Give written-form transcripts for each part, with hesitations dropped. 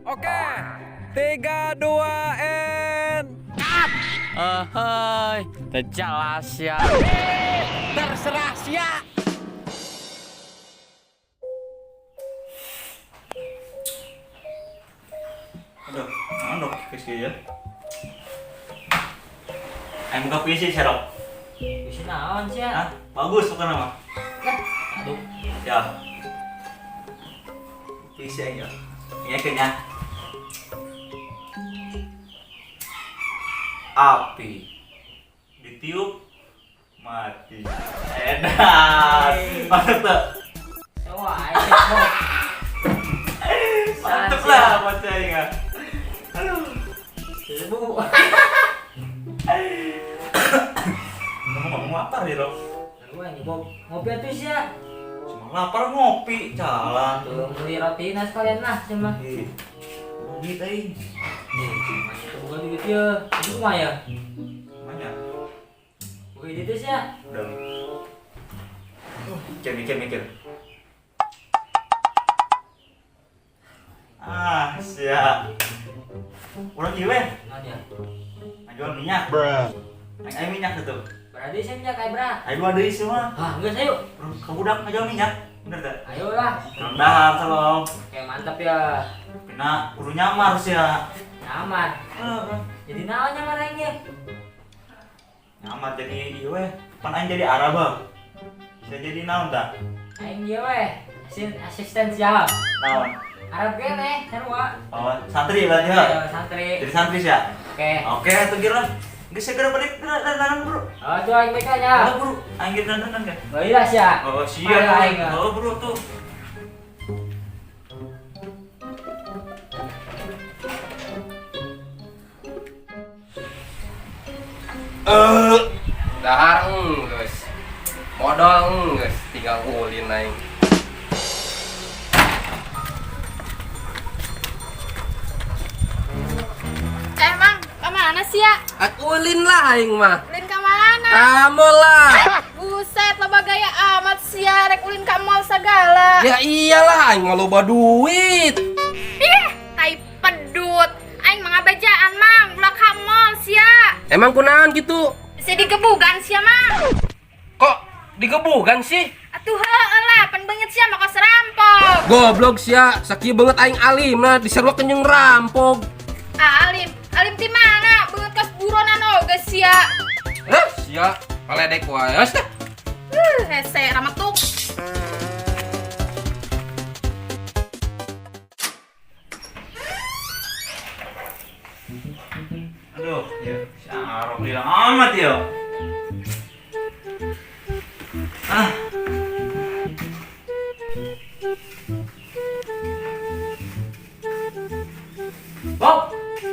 Oke. 3, 2, N. Cut. Eh, teu jelas ya. Terserah sia. Aduh, anu PC ya. Ayo buka PC sih, Rok. Bisa naon sih ya? Hah? Bagus bukan nama. Aduh, Ya. PC aja. Ini kayaknya. Api ditiup mati. Edan. Mantep tuh. wah, ini Mantep lah macam ya. Aduh. Seribu. Ngomong-ngomong lapar ya, Rok. Aduh, ini Bob. Ngopi atuh sih ya. Cuma lapar ngopi, jalan. Tuh, beli roti nas kalian lah cuma. Ih, duit aing. Nih, cuma itu bukan duit ya. Itu mah ya. Banyak. Bukan duit sih ya. Udah. Mikir, mikir, mikir. Ah, siap. Urang ieu we, Naon ya? ngajual minyak. Aing aya minyak itu. Berarti saya minyak kayak berat. Ayo dua deui semua. Ah, enggak saya yuk. Urang ka budak ngajual minyak. Bener teh? Ayolah. Rendahan tolong. Oke, mantap ya. Kena kudu nyamar sia. Nyamar. Heeh. Jadi naon nyamar aing ya? Nyamar jadi ieu we. Pan aing jadi Arab. Ah. Bisa jadi naon tah? Aing ieu we. Asisten siap. Naon? Arab kene, sarua. Oh, santri berarti ya? Ayo, santri. Jadi santri sih ya? Oke. Oke, atuh geura lah. Geus segera balik dandanan, Bro. Oh, tuh aing BK nya. Oh, Bro. Aing geus dandanan kan? Baiklah sih ya. Oh, siap. Ayo, aing. Oh, Bro tuh. Dahar geus. Modal geus, tinggal ulin aing. Eh, Mang, kemana sih ya? Ulin lah aing mah. Ulin ke mana? Kamu lah. Buset, loba gaya amat sih ya, rek ulin ka mall segala. Ya iyalah aing mah loba duit. Ih, tai pedut. Aing mah ngabejaan, Mang, ulah ka mall sia. Emang kunaon gitu? Bisa digebugan sia, Mang. Kok digebugan sih? Atuh heueuh lah, pan beungeut sia mah kos rampok. Goblok sia, sakieu banget aing alim nah diseruak kenyang rampok. Ah, alim, alim ti mana? Beungeut kos buronan oge sia. Hah, sia, paledek wae. Geus teh. Hese ramatuk. Aduh, ya, si Arok hilang amat ya. Ah. Bob.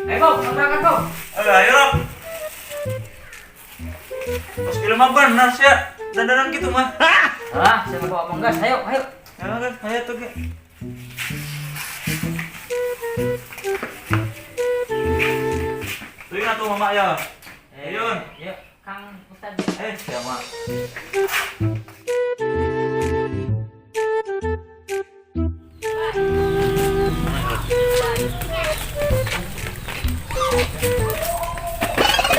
Ayo Bob, berangkat Bob. Ayo, ayo, Rok. Pas film mah bener sih ya. Dandanan gitu mah. Ah, saya mau ngomong gas. Ayo, ayo. Ya kan, ayo tuh Ki. Tuh ingat tuh mama ya. Ayun. Yuk, Kang Ustad. Eh, siapa?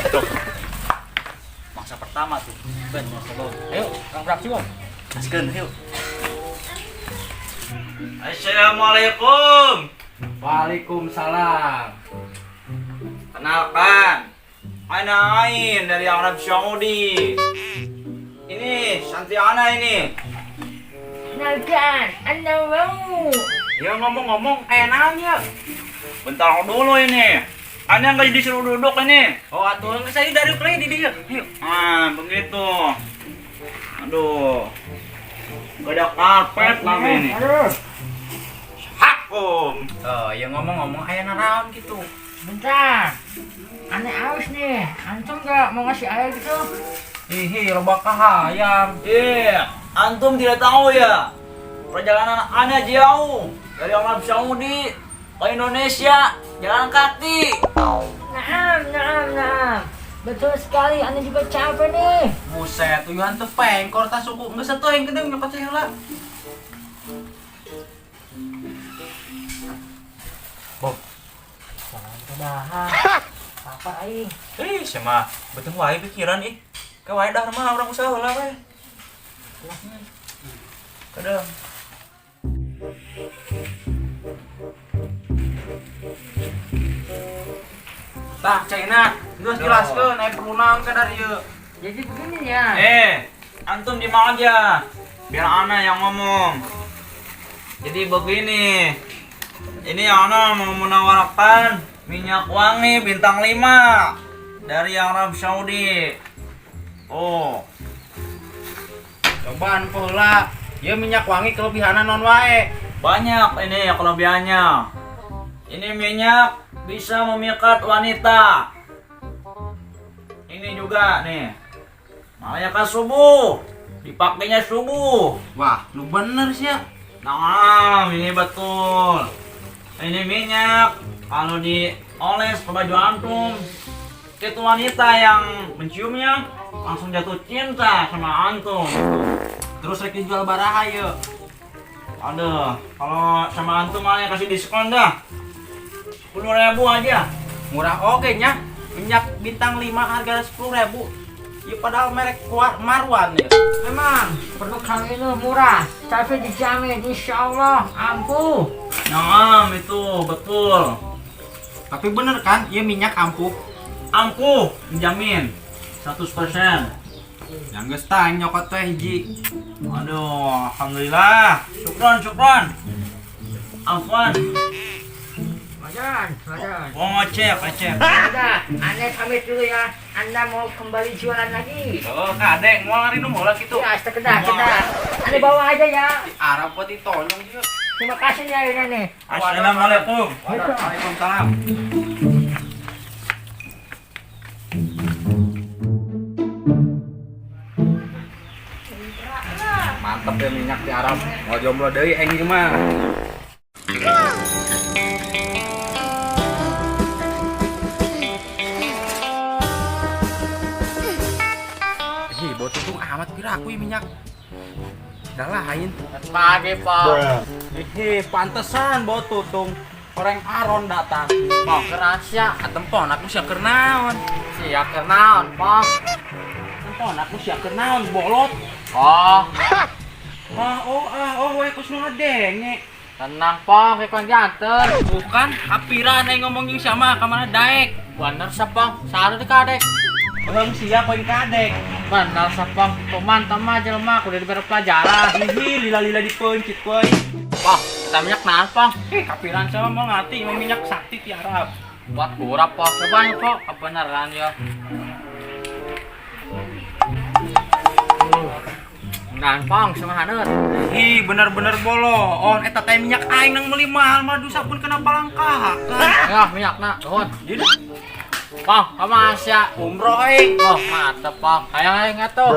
Tuh. Mangsa pertama tuh. Bener, Bob. Ayo, Kang beraksi, Bob. Gaskeun, yuk. Assalamualaikum. Waalaikumsalam. Kenalkan, Ana Ain dari Arab Saudi. Ini santri Ana ini. Kenalkan, Anda mau. Ya ngomong-ngomong, enaknya. Bentar dulu ini. Ana nggak disuruh duduk ini. Oh, atuh geus saya dari play di dieu. Yuk. Ah, begitu. Aduh. Gak ada karpet lagi ini. Hakum. Oh, ya ngomong-ngomong aya naraon gitu. Bentar. Aneh aus nih. Antum nggak mau ngasih air gitu? Ih, loba kahayang. Iya, antum tidak tahu ya. Perjalanan Ana jauh dari Arab Saudi ke Indonesia jalan kaki. Naam, naam, naam. Betul sekali, Anda juga capek nih. Buset, tuyuhan teu pengkor tah suku geus atuh aing geuning nyokot heula. Bob, Dahar. Lapar aing. Ih, sama beuteung wae pikiran ih. Ka wae dahar mah urang usaha heula we. Kadang. Tah, China, geus jelaskeun aya perlu naon ka dari ieu. Jadi begini ya. Eh, antum diem aja. Biar ana yang ngomong. Jadi begini. Ini ana mau menawarkan minyak wangi bintang 5 dari Arab Saudi. Oh, Cobaan heula. Ieu minyak wangi kelebihanna naon wae? Banyak ini ya kelebihannya. Ini minyak bisa memikat wanita. Ini juga nih. Malaikat subuh. Dipakainya subuh. Wah, lu bener sih ya. Nah, ini betul. Ini minyak kalau dioles ke baju antum, itu wanita yang menciumnya langsung jatuh cinta sama antum. Terus rek dijual baraha ieu. Aduh, kalau sama antum malah kasih diskon dah. 10.000 aja. Murah oge nya. Minyak bintang 5 harga 10.000. Ieu padahal merek kuat Marwan ya. Memang produk kami ini murah, tapi dijamin insya Allah ampuh. Nah, itu betul. Tapi bener kan, ieu minyak ampuh. Ampuh, dijamin 100%. Yang geus tah nyokot teh hiji. Aduh, alhamdulillah. Syukron, syukron. Afwan, Madan, madan. mau ngecek, ngecek. Udah, aneh pamit dulu ya. Anda mau kembali jualan lagi. Oh, kadek moal ngarinum heula kitu. Ya, sekedar, sekedar. Anda bawa aja ya. Di Arab buat ditonyong juga. Terima kasih ya ini nih. Assalamualaikum. Waalaikumsalam. Mantep ya minyak di Arab. Mau jomblo deui aing mah. Ih, bau tutung amat kira aku minyak. Dah lain. Pagi, Pak. Ih, pantesan bau tutung. Orang Aron datang. Pong, kerasya. Atempon aku siap kernaon. Siap kenaon, Pong. Tempon aku siap kernaon bolot. Oh, Ah, oh, ah, oh, wae kus nu ngadenge. tenang, Pong, kekon janten. Bukan, apiran aing ngomong jeung sama ka mana daek. Bener sa, Pong. Saru di kadek. Belum siap poin kadek. Bener sa, Pong. Tuman tama jelema kudu diberi pelajaran. Ih, lila-lila dipeuncit koy. Pong, kita minyak naon, Pong? Eh, kapiran sama mau ngerti mau minyak sakti ti Arab. Buat kurap, Pong. Coba nih, Pong. Kebenaran ya. Nah, Pong, sama haneut. Ih, bener-bener bolo. On eta teh minyak aing nang meuli mahal mah dusa pun kena palangkah. Ya, minyakna, nuhun. Pong, kamu Asia. Umroh aing. Oh, mantep, Pong. Hayang aing atuh.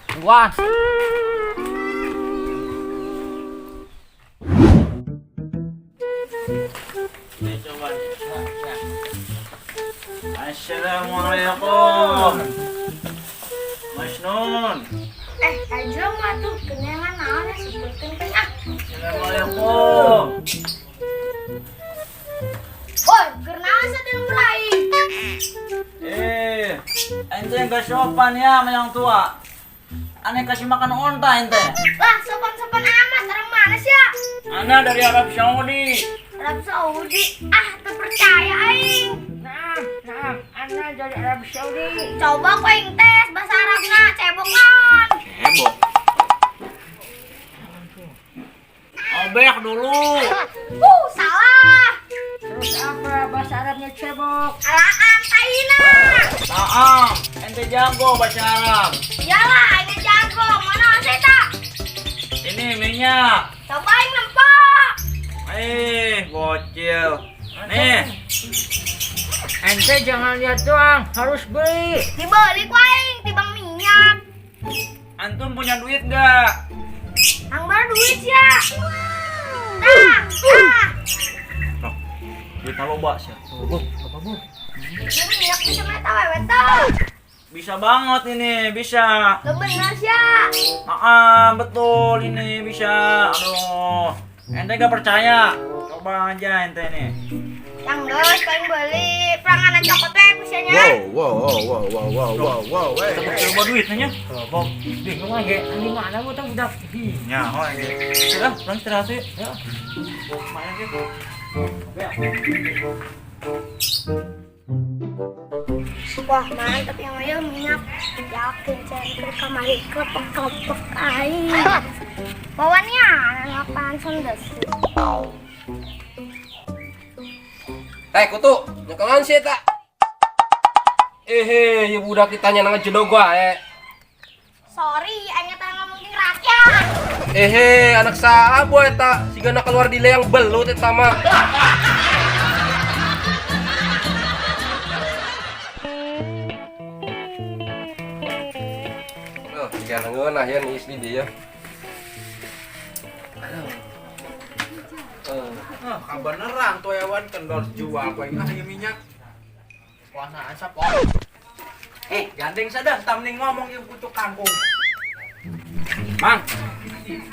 Tungguan. Nih, coba. Assalamualaikum. Mas Nun. Eh, aja mah tuh kenangan naon ya sebutkeun kan ah. Assalamualaikum. Woi, keur naon sadeung aing? Eh, ente nggak sopan ya sama yang tua. Aneh kasih makan onta ente. Lah, sopan-sopan amat orang mana sih ya? Ana dari Arab Saudi. Arab Saudi. Ah, terpercaya aing. Nah, nah, Anda dari Arab Saudi. Coba ku aing tes bahasa Arabna, cebok naon. Heboh. Obek dulu. Salah. Terus apa bahasa Arabnya cebok? Alaan taina. Naam, ente jago bahasa Arab. Iyalah, aing jago. Mana sih tak? Ini minyak. Coba aing nempak. Eh, bocil. Nih, Ente jangan lihat doang, harus beli. Dibeli ku aing tibang minyak. antum punya duit gak? Nang mana duit ya? Nah, ah. Duit loba sih. Ini minyak bisa mata wewe tuh. Bisa banget ini, bisa. Lo bener sih ya. Ah, betul ini bisa. Aduh, ente gak percaya? Coba aja ente nih. Yang geus paling beli peranganan cokot teh kusianya. Wow, hey, hey. Coba duit nanya. Oh, Bob, bingung aja. Di mana gua tuh udah. Ih, Nyaho aja. Sudah, urang istirahat yuk. Ya. Lumayan sih. Wah, mantap yang ayo minyak. Yakin center kamari kelepek-kelepek aing. Bawaannya apaan sendes. Eh, kutu, nyekelan sih tak. Eh, ya budak ditanya nang jodoh gua eh. Sorry, aing teh ngomongin rakyat. Eh, anak saha boy eta, sigana keluar di leang belut eta mah. Oh, sigana ngeunah ya nih istri dia. Aduh. Ah, kabeneran tuh hewan kendor jual kowe ah ieu minyak. Warnaan sapa? Eh, gandeng sadah tamning ngomong ieu kutu kangkung. Mang,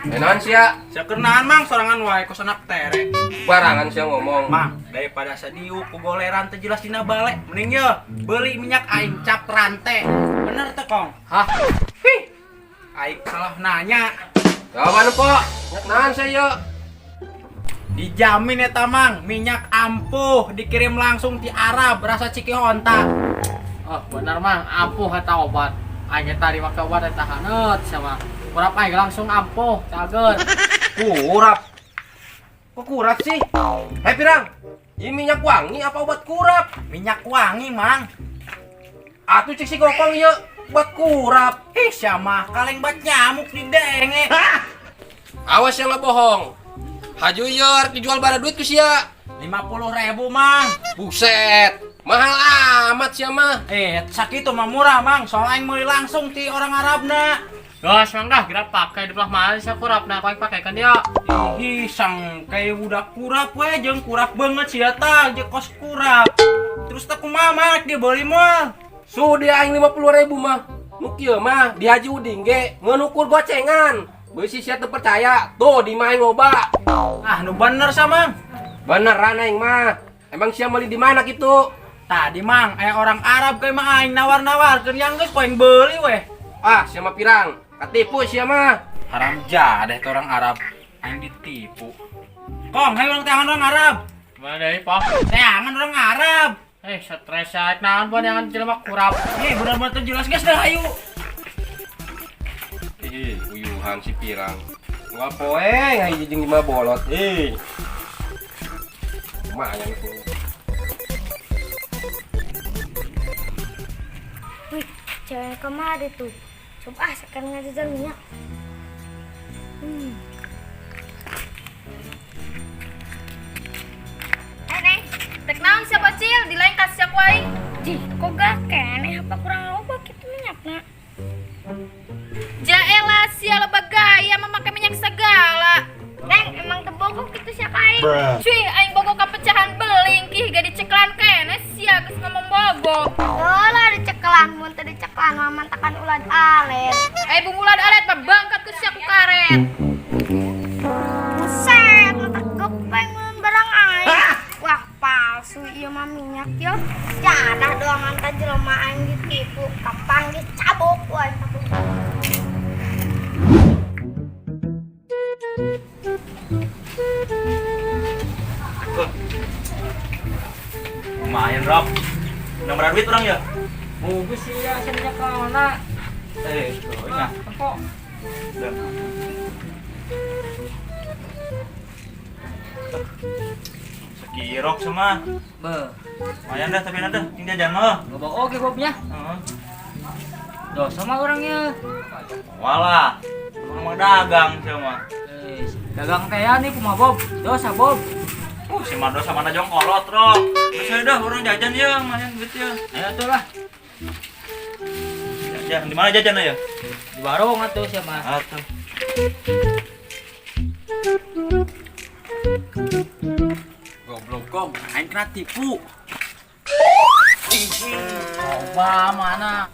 Enahan sia, sakeunaan Mang sorangan wae kos anak tere. barangan sia ngomong. Mang, daripada sadiuk ku goleran teu jelas dina bale, mending ye beli minyak aing cap rante. Bener teu, Kong? Hah? Hih. Aing salah nanya. Jawaban po, nyak nahan sia ye. Dijamin eta Mang, minyak ampuh dikirim langsung ti Arab rasa ciki honta. Oh, bener Mang, ampuh eta obat. Aing tadi make obat eta haneut sama. Kurap aing langsung ampuh, cager. Kurap. Kok kurap sih? Hei Pirang, ini minyak wangi apa obat kurap? Minyak wangi, Mang. Atuh cek si kokong ye, obat kurap. Ih, siapa kaleng bat nyamuk di denge. Awas yang nggak bohong. Haju ye, arek dijual bara duit ku sia. 50.000, Mang. Buset, mahal amat sia mah. Eh, sakitu mah murah, Mang. Soal aing meuli langsung ti orang Arabna. Gas, Mang dah, kira pakai di belah mana sih kurap nah, aing pakai kan dia. Ih, sang kayak budak kurap we jeung kurap banget sia tah, jeung kos kurap. Terus teh kumaha Mang rek dibeli moal? Sudi aing 50.000 mah. Nu kieu mah di Haji Uding ge ngeun ukur gocengan. Beusi sia teu percaya, tuh di mah aing loba. Ah, nu bener sa, Mang. Beneran aing mah. Emang sia meuli di mana kitu? Tadi Mang, aya orang Arab kayak mah aing nawar-nawarkeun yang geus ku aing beuli weh. Ah, sia mah Pirang. Katipu sia mah. Haram jadah tuh orang Arab. Aing ditipu. Kong, hayu urang teangan orang Arab. Mana deui, Pak? Teangan orang Arab. Eh, stres ya, naon buat yang jelema kurap. Ih, bener-bener teu jelas geus dah hayu. Ih, uyuhan si Pirang. Unggal poe ngahiji jeung lima bolot. Ih. Lumayan tuh. Wih, cewek kemari tuh. Coba ah, sekarang ngajajan minyak. Eh, Neng, tek naon sia bocil, di lain kasih aku aing. Jih, kok gak keneh apa kurang loba gitu minyakna? Jaelah sia loba gaya memakai minyak segala. Neng, emang tebogok gitu sia ka aing. Cuy, aing bogo ka pecahan beling kih gak diceklan keneh sia geus ngomong bogo. Lah dicekelan, mun teu dicekelan mah mantakan ulad alet. Eh, bung ulad alet mah bangkat ku sia ku karet. Buset, mentak gepeng mun barang aing. Wah, palsu ieu mah minyak yo. Jadah doang anta jelema aing ditipu, kapan dicabok wah cabuk. Lumayan, Rob. Nomor duit orang ya? Bagus sih ya, saya minyak kaona. Eh, tuh, nya. Kok Udah. Sekirok sama. Be, Lumayan dah tapi ada ting jajan mah. nggak bawa oke Bobnya. Heeh. Dosa mah orangnya. Walah. Orang mau dagang sama. Eh, dagang teh ya nih kumaha Bob. Dosa Bob. Si Mado sama Najong kolot, Rok. Terus ya udah orang jajan ya, lumayan duit ya. Ayo tuh lah. Jajan di mana jajan ya? Di warung atuh siapa? Atuh. Goblok kong, aing kena tipu. Coba mana?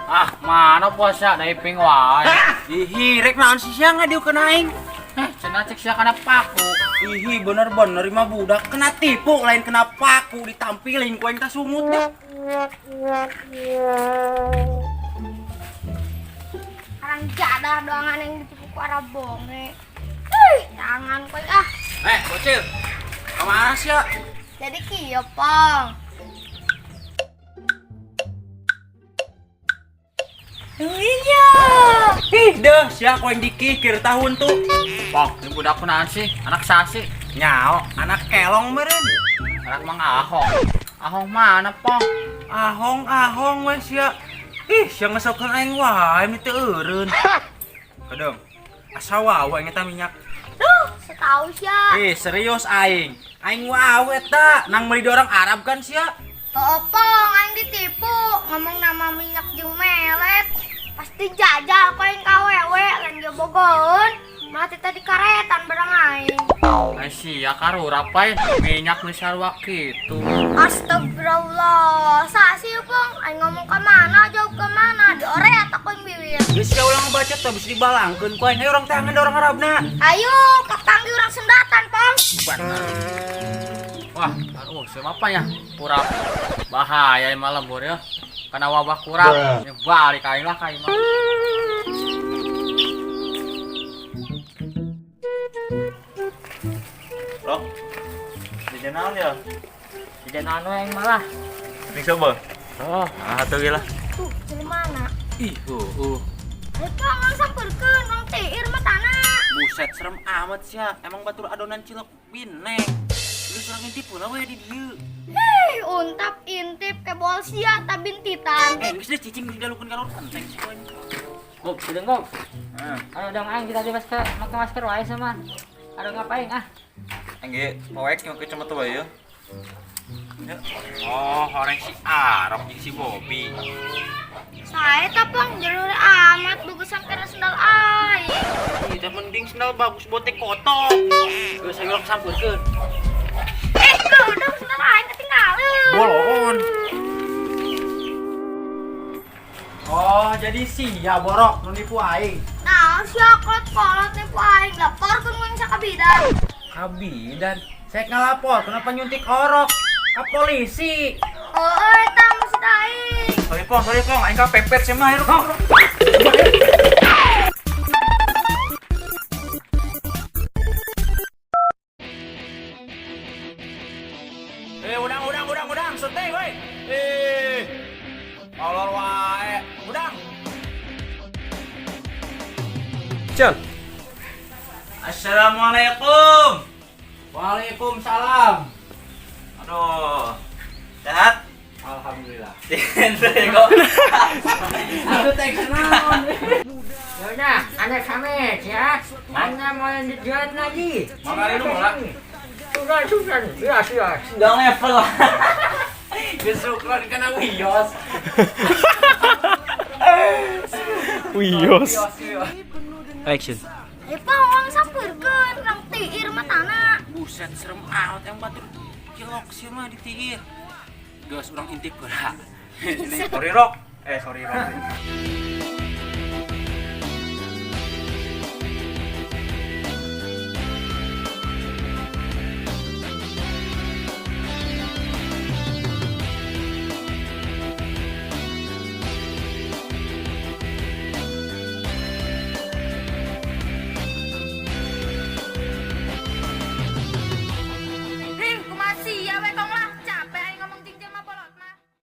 Ah, mana puasa dari ping wae. Ih, rek naon sih sia ngadieukeun aing? Eh, cenah cek sia kana paku. Ihi bener-bener mah budak kena tipu lain kena paku ditampilin ku aing teh sungut deh. Orang jadah doangan yang ditipu ku arah bonge. Jangan koy ah. Bocil. Kemana sih ya? Jadi kieu, Pong. Iya. Ih, deh, sia ku aing dikikir tahun tuh. Pong, ini budak kunaon sih? Anak sasi. Nyao, anak kelong meren. Anak mang Ahong. Ahong mana, Pong? Ahong, ahong weh sia. Ih, sia ngesokeun aing wae mi teu eureun. Kedeng. Asa wae aing eta minyak. Duh, setahu sia. Ih, serius aing. Aing wae eta nang meuli di orang Arab kan sia. Oh, Pong, aing ditipu. Ngomong nama minyak jeung melet. Pasti jajal ku aing ka awewe lain ge bogoeun. Malah teh dikaretan barang aing. Ai sia karurap aing minyak nu sarua kitu. Astagfirullah. Sasi Pong, aing ngomong ke mana jauh ke mana? Dioret aku yang bibir. Geus sia ulang ngebaca tuh habis dibalangkeun ku aing. Ayo urang tangan orang Arabna. Ayo, kapanggil urang sendatan, Pong. Wah, aduh, siapa ya? Kurap. Bahaya malam bor ya. Karena wabah kurap. Ya, balik aing lah kain mah. Rok. Jajan naon ya? Jajan anu aing malah. Mending coba. Oh, Ah, atuh ge lah. Tuh, jelema mana? Ih, heueuh. Ayo, Pong, urang sampeurkeun, urang tiir mah tanah. Buset, serem amat sia. Emang batur adonan cilok bineng. Geus urang intip heula we di dieu. Hei, untap intip kebol sia tabintitan. Geus deh cicing geus didalukeun ka lur enteng sih ku aing. Gob, sudah gob. Ayo dong aing kita bebas ke make masker wae sama. Aduh ngapain ah? Aing ge poek yang kecamatan wae ya. Oh, orang si Arok jeung si Bobby. Saya tapang jalur amat bagusan karena sendal aing. Ih, teh mending sendal bagus botek kotok. Geus ayo urang sampeurkeun. Udah sendal aing ketinggalan. Bolon. Oh, jadi sia borok nu nipu aing. Nah, sia kolot-kolot nipu aing laporkeun mun sakabidan. Kabidan. Saya ngalapor kenapa nyuntik orok ke polisi. Oh, eta maksud aing. Sorry Pong, aing kapepet sih mah ayo. Udang, seteng woi. Olor wae. Udang. Cen. Assalamualaikum. Waalaikumsalam. Aduh. Sehat? Alhamdulillah. Ente kok. Aduh teh kenaon. Yaudah, aneh kami ya. Mana mau lanjut lagi? Mau ngari lu lah. Sudah, ya sudah. Udah level lah. Geus sukron kana wios. Wios. Action. Ayo, Pong, urang sampeurkeun, urang tiir mah tanah. Buset, serem amat yang batur cilok sih mah ditiir. Geus urang intip heula. Sorry Rok. Sorry Rok.